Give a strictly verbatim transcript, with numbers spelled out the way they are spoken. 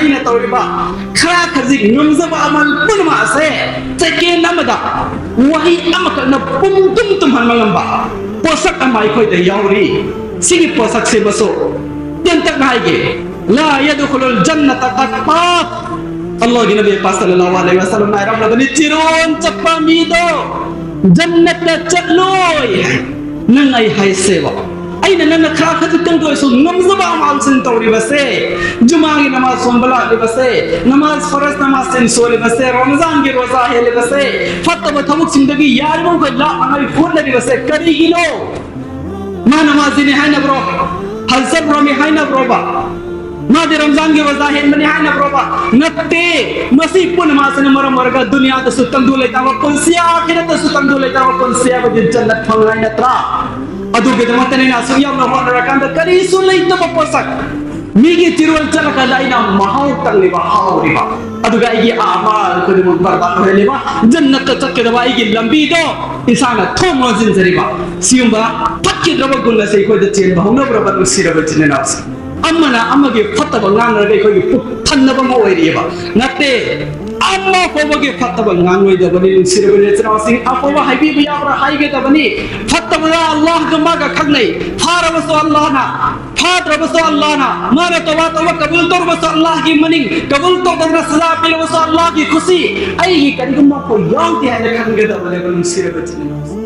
ꯑꯩꯅ ꯇꯧꯔꯤꯕ ꯈꯔ ꯈꯖꯤꯛ ꯉꯝꯖꯕ ꯑꯃꯜ ꯄꯨꯝꯅꯃꯛ ꯑꯁꯦ ꯁꯦꯀꯦꯟ ꯑꯃꯗ ꯋꯥꯍꯩ ꯑꯃꯈꯛꯅ ꯄꯨꯝ ꯇꯨꯝ ꯇꯨꯝꯍꯟꯕ ꯉꯝꯕ ꯄꯣꯠꯁꯛ ꯑꯃ ꯑꯩꯈꯣꯏꯗ ꯌꯥꯎꯔꯤ꯫ ꯁꯤꯒꯤ ꯄꯣꯠꯁꯛꯁꯤꯃꯁꯨ ꯇꯦꯟꯇꯛꯅ ꯍꯥꯏꯒꯦ, لا يدخل الجنة قطات꯫ ꯑꯜꯂꯥꯍꯒꯤ ꯅꯕꯤ ꯄꯥꯛ ꯁꯜꯂꯜꯂꯥꯍꯨ ꯑꯂꯩꯍꯤ ꯋꯥꯁꯜꯂꯝꯅ ꯍꯥꯏꯔꯝꯂꯕꯅꯤ, ꯆꯤꯔꯣꯟ ꯆꯠꯄ ꯃꯤꯗꯣ ꯖꯟꯅꯠꯇ ꯆꯠꯂꯣꯏ꯫ ꯅꯪ ꯑꯩ ꯍꯥꯏꯁꯦꯕ, ꯑꯩꯅ ꯅꯪꯅ ꯈꯔ ꯈꯖꯤꯛꯇꯪꯗ ꯑꯣꯏꯔꯁꯨ ꯉꯝꯖꯕ ꯑꯃꯜꯁꯤꯡ ꯇꯧꯔꯤꯕꯁꯦ, ꯖꯨꯃꯥꯒꯤ ꯅꯃꯥꯖ ꯁꯣꯟꯕ ꯂꯥꯛꯂꯤꯕꯁꯦ, ꯅꯃꯥꯖ, ꯐꯔꯖ ꯅꯃꯥꯖꯁꯤꯡ ꯁꯣꯜꯂꯤꯕꯁꯦ, ꯔꯃꯖꯥꯟꯒꯤ ꯔꯣꯖꯥ ꯍꯦꯜꯂꯤꯕꯁꯦ, ꯐꯠꯇꯕ ꯊꯕꯛꯁꯤꯡꯗꯒꯤ ꯌꯥꯔꯤꯕ ꯃꯈꯩ ꯂꯥꯞꯅꯉꯥꯏ ꯍꯣꯠꯅꯔꯤꯕꯁꯦ ꯀꯔꯤꯒꯤꯅꯣ? ꯃꯥ ꯅꯃꯥꯖꯤꯅꯤ ꯍꯥꯏꯅꯕ꯭ꯔꯣ? ꯍꯖ ꯆꯠꯄ꯭ꯔꯣ ꯃꯤ ꯍꯥꯏꯅꯕ꯭ꯔꯣꯕ? ꯃꯥꯗꯤ ꯔꯝꯖꯥꯟꯒꯤ ꯔꯣꯖꯥ ꯍꯦꯟꯕꯅꯤ ꯍꯥꯏꯅꯕ꯭ꯔꯣꯕ? ꯅꯠꯇꯦ꯫ ꯃꯁꯤ ꯄꯨꯝꯅꯃꯛꯁꯤꯅ ꯃꯔꯝ ꯑꯣꯏꯔꯒ ꯗꯨꯅꯤꯌꯥꯗꯁꯨ ꯇꯪꯗꯨ ꯂꯩꯇꯥꯕ ꯄꯨꯟꯁꯤ, ꯑꯥꯈꯤꯔꯠꯇꯁꯨ ꯇꯪꯗꯨ ꯂꯩꯇꯥꯕ ꯄꯨꯟꯁꯤ ꯍꯥꯏꯕꯗꯤ ꯖꯟꯅꯠ ꯐꯪꯉꯥꯏ ꯅꯠꯇ꯭ꯔꯥ? ꯑꯗꯨꯒꯤꯗꯃꯛꯇꯅꯤ ꯑꯩꯅ ꯑꯁꯨꯛ ꯌꯥꯝꯅ ꯍꯣꯠꯅꯔꯀꯥꯟꯗ ꯀꯔꯤꯁꯨ ꯂꯩꯇꯕ ꯄꯣꯠꯁꯛ, ꯃꯤꯒꯤ ꯐꯤꯔꯣꯜ ꯆꯠꯂꯀꯥꯟꯗ ꯑꯩꯅ ꯃꯍꯥꯎ ꯇꯪꯂꯤꯕ, ꯍꯥꯎꯔꯤꯕ, ꯑꯗꯨꯒ ꯑꯩꯒꯤ ꯑꯃꯥꯜ ꯈꯨꯗꯤꯡꯃꯛ ꯕꯔꯕꯥꯗ ꯑꯣꯏꯍꯜꯂꯤꯕ, ꯖꯟꯅꯠꯇ ꯆꯠꯀꯗꯕ ꯑꯩꯒꯤ ꯂꯝꯕꯤꯗꯣ ꯏꯁꯥꯅ ꯊꯣꯡ ꯂꯣꯟꯁꯤꯟꯖꯔꯤꯕ, ꯁꯤꯒꯨꯝꯕ ꯐꯠꯈꯤꯗ꯭ꯔꯕ ꯒꯨꯟ ꯑꯁꯤ ꯑꯩꯈꯣꯏꯗ ꯆꯦꯟꯕ ꯍꯧꯅꯕ꯭ꯔꯕ, ꯅꯨꯡꯁꯤꯔꯕ ꯏꯆꯤꯟ ꯏꯅꯥꯎꯁꯤꯡ? ꯑꯃꯅ ꯑꯃꯒꯤ ꯐꯠꯇꯕ ꯉꯥꯡꯅꯔꯒ ꯑꯩꯈꯣꯏꯒꯤ ꯄꯨꯛ ꯊꯟꯅꯕ ꯑꯃ ꯑꯣꯏꯔꯤꯑꯕ꯫ ꯅꯠꯇꯦ, ꯑꯃ ꯐꯥꯎꯕꯒꯤ ꯐꯠꯇꯕ ꯉꯥꯡꯂꯣꯏꯗꯕꯅꯤ, ꯅꯨꯡꯁꯤꯔꯕ ꯏꯆꯤꯟ ꯏꯅꯥꯎꯁꯤꯡ꯫ ꯑꯐꯕ ꯍꯥꯏꯕꯤꯕ ꯌꯥꯕ꯭ꯔꯥ ꯍꯥꯏꯒꯗꯕꯅꯤ꯫ ꯐꯠꯇꯕꯗ ꯑꯜꯂꯥꯍꯒ ꯃꯥꯒ ꯈꯪꯅꯩ꯫ ꯐꯥꯔꯕꯁꯨ ꯑꯜꯂꯥꯍꯅ, ꯐꯥꯗ꯭ꯔꯕꯁꯨ ꯑꯜꯂꯥꯍꯅ, ꯃꯥꯅ ꯇꯧꯕ ꯇꯧꯕ ꯀꯕꯨꯜ ꯇꯧꯔꯕꯁꯨ ꯑꯜꯂꯥꯍꯒꯤ ꯃꯅꯤꯡ, ꯀꯕꯨꯜ ꯇꯧꯗꯕꯅ ꯁꯖꯥ ꯄꯤꯔꯕꯁꯨ ꯑꯜꯂꯥꯍꯒꯤ ꯈꯨꯁꯤ꯫ ꯑꯩꯒꯤ ꯀꯔꯤꯒꯨꯝꯕ ꯑꯩꯈꯣꯏ ꯌꯥꯎꯗꯦ ꯍꯥꯏꯅ ꯈꯟꯒꯗꯕꯅꯦꯕ, ꯅꯨꯡꯁꯤꯔꯕ ꯏꯆꯤꯟ ꯏꯅꯥꯎꯁꯤꯡ꯫